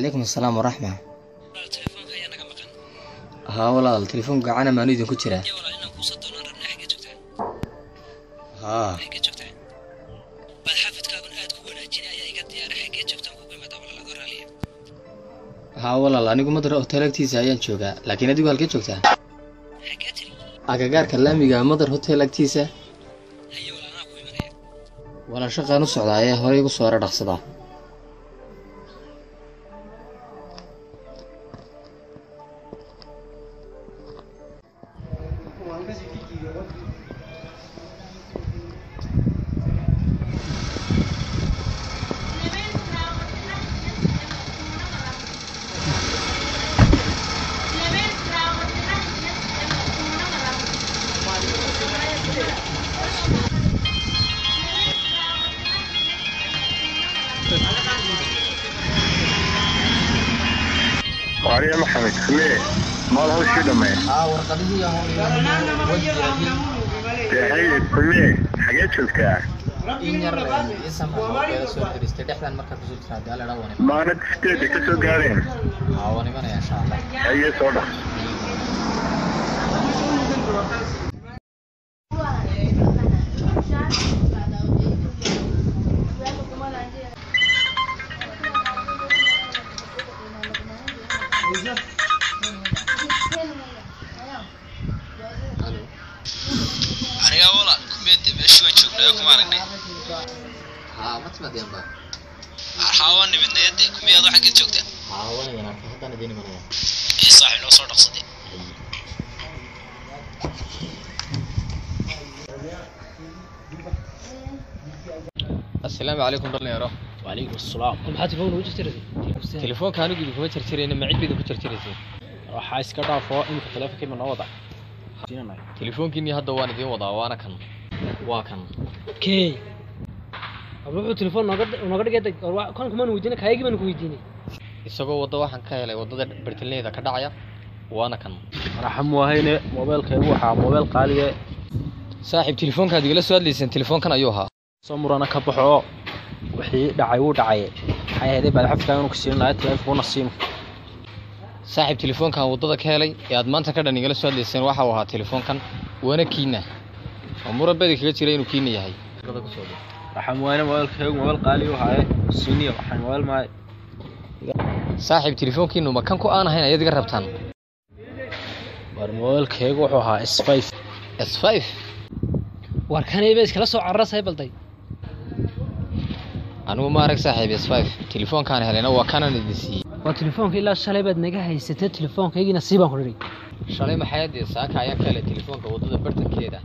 Wacalaykum assalaam waraxma. Haa walaal, telefoonka gacana maanu idinku jiraa? Haa haa walaal, anigu Madar Hotel agtiisa ayaan joogaa, laakiin adigu halkee joogtaa? Agagaarka laamiga Madar Hotel agtiisa. Walaal shaqaan u socdaa ee horey igu soo hore dhaqsadaa. Waarya Maxamed, mee maal hawshii dhamee? Haa, warqadihii Dee haye, kumee xagee joogtaa? In yar isambeeda soo fadhiistay dhexdan markaa kusoo jira haddii alla idhaa waan iman. Maanad sideeda ka soo gaadheen? Haa, waan imanaya insha Allah. Haye, soo dhaqso. Aniga walaal kumeede meeshii waan joognay kuma aragnay. Haa, ma timaadeen ba? Haa, waan nimidnay dee, kumee adoo xaggeed joogtaa? Haa, waan idin arkay, haddaan idiin imanaya. Ee saaxiib, noo soo dhaqsaday. Assalaamu calaykum dhalinyaro. وعليكم السلام. Maxaa telefoon ugu jirtay? Telefoonka anigu idinkuma jarjarayna, ma cid ba idinku jarjaraysay? Waxaa iska dhaafo imika teleefonkiima noo wada siinanay. Telefoonkiinii hadda waan idiin wadaa, waana kan, waa kan. Kee abla wuxuu telefoon nooga dhigay deg kan kumaan weydiinay, kaayagii baan ku weydiinay. Isagoo wadda waxaan ka helay waddada bartilneeda ka dhacaya, waana kan. Raxam waahayne, moobeelkaygu waxaa moobeel qaaliye. Saaxiib, telefoonkaad igala soo hadlayseen telefoonkan ayuu ahaa. Soo murana ka baxo, wixii dhacay wuu dhacay. Maxay ahayd baad xafkaa inuu ku siin lahaa teleefonkuna siimo. Saaxiib, telefoonkan waddada ka helay ee aad maanta ka dhan igala soo hadlayseen waxa uu ahaa telefoonkan, waana kiina oo muran bedi kaga jira inuu kiina yahay. Raxam waahayne, moobeelkaygu moobeel qaaliye waxaaye siiniyo, waxaan moobeel maayo. Saaxiib, telefoonkiinu ma kan ku aan ahayn ayaad iga rabtaan? War moobeelkaygu wuxuu ahaa S5. S5. War kanayba iskala soo cararasay balday. Anigu ma arag saaxiib S5, telefoonkaan helayna waa kanan idin siiyey. Waa telefoonka ilaa shalay baad naga haysatay, telefoonkaygina sii baan ku dhigay. Shalay maxay dee, saaka ayaan ka helay telefoonka waddada bartankeeda,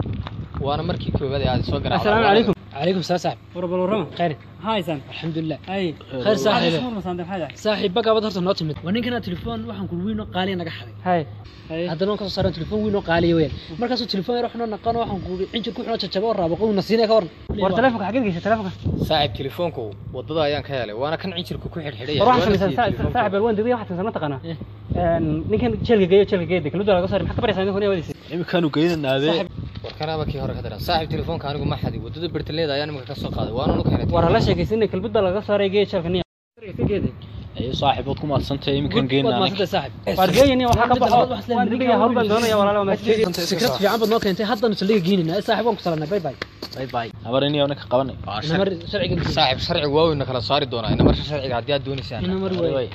waana markii koowaad ee aad soo garaacday. Assalaamu calaykum. Calaykum salaam saaxiib. War bal warrama. Khayr. Maxaa haysaan? Alxamdulilah. Ay. Khayr saaxiib. Saaxiib. Saaxiib bagaabad horta noo timid waa ninkana telefoon waxaan ku weyn oo qaaliya naga xaday. Hay. Hay. Haddana waan kasoo saaran telefoon weyn oo qaaliya weyn, markaasuu telefoon yar waxnoo naqano waxaan ku cinjir ku xunoo jajabo oo raabo qowna siinay ka waran. War telefoonka xageed geysay telefoonka? Saaxiib, telefoonku waddada ayaan ka helay, waana kan cinjirku ku xidhxidhay. War waxaa samaysan saaxiib bal waan degay, waxaa samaysan ma taqaanaa? Ninkan jeelka geeyo, jeelka geeyo kalluuda laga saaray, maxaa ka baraysaa ninkan wadiisa? Imikaanu geynanaabe. War kanaaba kii hore ka daran. Saaxiib, telefoonka anigu ma xaday, waddada bartaleeda ayaan imika ka soo qaaday, waana u keenay. War hala sheekaysanay, kalbuda laga saaray, geeyo jeelka niya. Geeyo. Ayo saaxiib, waad ku mahadsantahay, iminkaan waad geynaa. mahadsantay saaxiib. War geeyo niya, waxaa ka baxo. Waan degay, hawl baan doonaya walaalo ma. Fikrad fiican baad noo keentay, haddanu saldhiga geeninaa saaxiib, waan ku salaamnay, bye bye. Bye bye. Habar iniyo ninka qabanay. Inamar sharciga geyn. Saaxiib, sharcigu waa weyna kala saari doonaa ina marka sharciga haddii aad doonaysaan. Inamar way.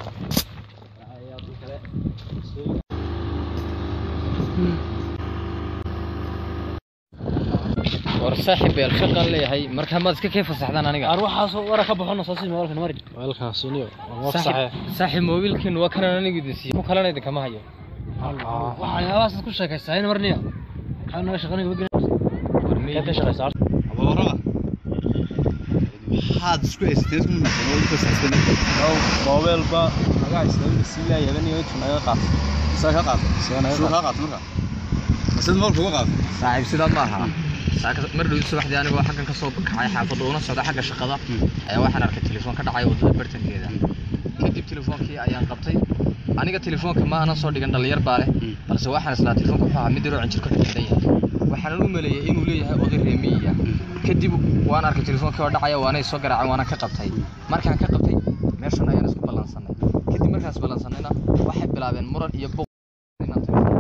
War saaxiib beel shaqaan leeyahay, marka maad iska kee fasaxdaan aniga? Ar waxaas wara ka baxo, soo sii moolka namari. Moobeelkan siiniyo waa fasaxay. Saaxiib, moobilkiinu waa kanan anigu idin siiyey, ku kalena idinkama hayo. Waxyaabahaas ku sheekaysaa inamar niya maxaa naga shaqanay wagina. Keed ka shaqaysaa? Maxaad isku haysatee isku munaasabad? Moobeel ba naga haystaa siin leeyahay niyo intuu naga qaato. Isaga ka qaato? Isaga naga Suu qaato. kaa qaato marka masad moolka uga qaato? Saaxiib, sidaa ma aha. Saaka mar dhow subaxdii anigoo xaggan ka soo kacay xaafadda una socda xagga shaqada ayaa waxaan arkay telefoon ka dhacay waddada bartankeeda. Kadib telefoonkii ayaan qabtay. Aniga telefoonka ma aanan soo dhigan, dhalinyar baa leh, balse waxaan islaa telefoonka wuxuu ahaa mid yaroo cinjir ku xidhan yahay, waxaanan u maleeyay inuu leeyahay oday reemiyiya. Kadib waan arkay telefoonkii oo dhacaya, waanay soo garaaceen, waana ka qabtay. Markaan ka qabtay meeshan ayaan isku ballansanay. Kadib Markaan isballansanayna waxay bilaabeen muran iyo buuq inaan telefoon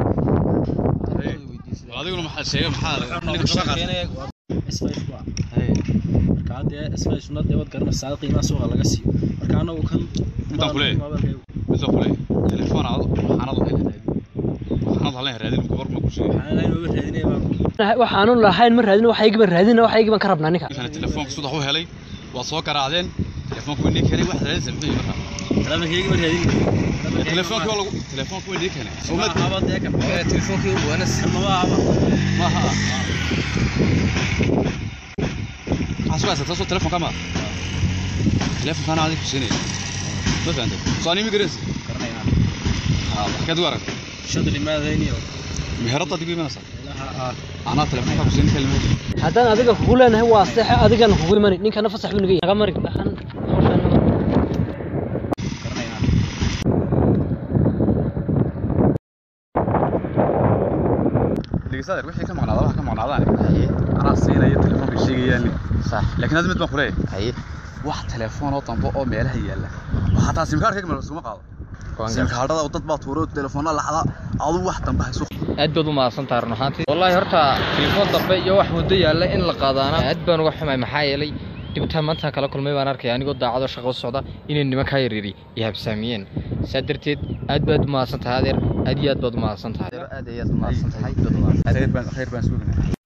weydiisaday. Adiguna maxaa sheegay, maxaa ninka soo qaatay? S5 waa. Marka hadda S5 sunnada waad garanaysaa qiimaha suuqa laga siiyo. Marka anagu kan Intaan ku leeyahay. Intaan ku leeyahay. Telefoon aad waxaanad lahayn raadin. Waxaanad lahayn raadin goor ma ku sheegay. Waxaan lahayn maba raadinaya baan. Waxaanu lahayn ma raadin, waxa igiban raadina, waxa igiban ka rabnaa ninka. Ninkan telefoonka sudax u helay, waa soo garaacdeen. Telefoonku wuu nii keenay, wax raadinaysa muxuu yahay markaa? Telefoonka ma raadin. Telefoonka waa lagu telefoonku wuu nii keenay. Soo ma Haba dee kan. Telefoonkii waana Kan maba haba. maaha. Waxaa soo haysataa soo telefoonka ma? Telefoonkaan adiga ku siinaya. Ma fahantay? Soo anima garanaysa? Garanaya. Haa, waxkaad u aragtay? Shada limaadayniyo. Meherada adigu imanaysaa? Meelaha ah. Anaa telefoonka ku siin kalmad. Haddaan adiga kugu leenahay waa sax, adigana kugu imani, ninkana fasax buu naga yahay. Naga mari waxaan hawshaan naga. Garanaya. Dhegeystayaal, wixii ka maqnaada waxa ka maqnaadaan. Anaa siinaya telefoonka sheegayaan. Sax. Laakiin hadda mid baan ku leeyahay. Haye. Wax telefoon oo dambe oo meelaha yaalla. Xataa SIM card ka ma suma qaado. SIM cardada dad baa tuuray telefoona laxda, adu wax dambe hayso. Aad baad u mahadsantahay run ahaantii. Wallaahi horta telefoon dambe iyo wax muddo yaalla in la qaadaana aad baan uga xumay, maxaa yeelay dhibtaa maanta kala kulmay baan arkay anigoo daacado shaqo u socda inay nimankaa yaryari i habsaamiyeen. Saa darteed aad baad u mahadsantahay adeer, aad iyo aad baad u mahadsantahay. Aad ayaad u mahadsantahay. Khayr baan suugnaa.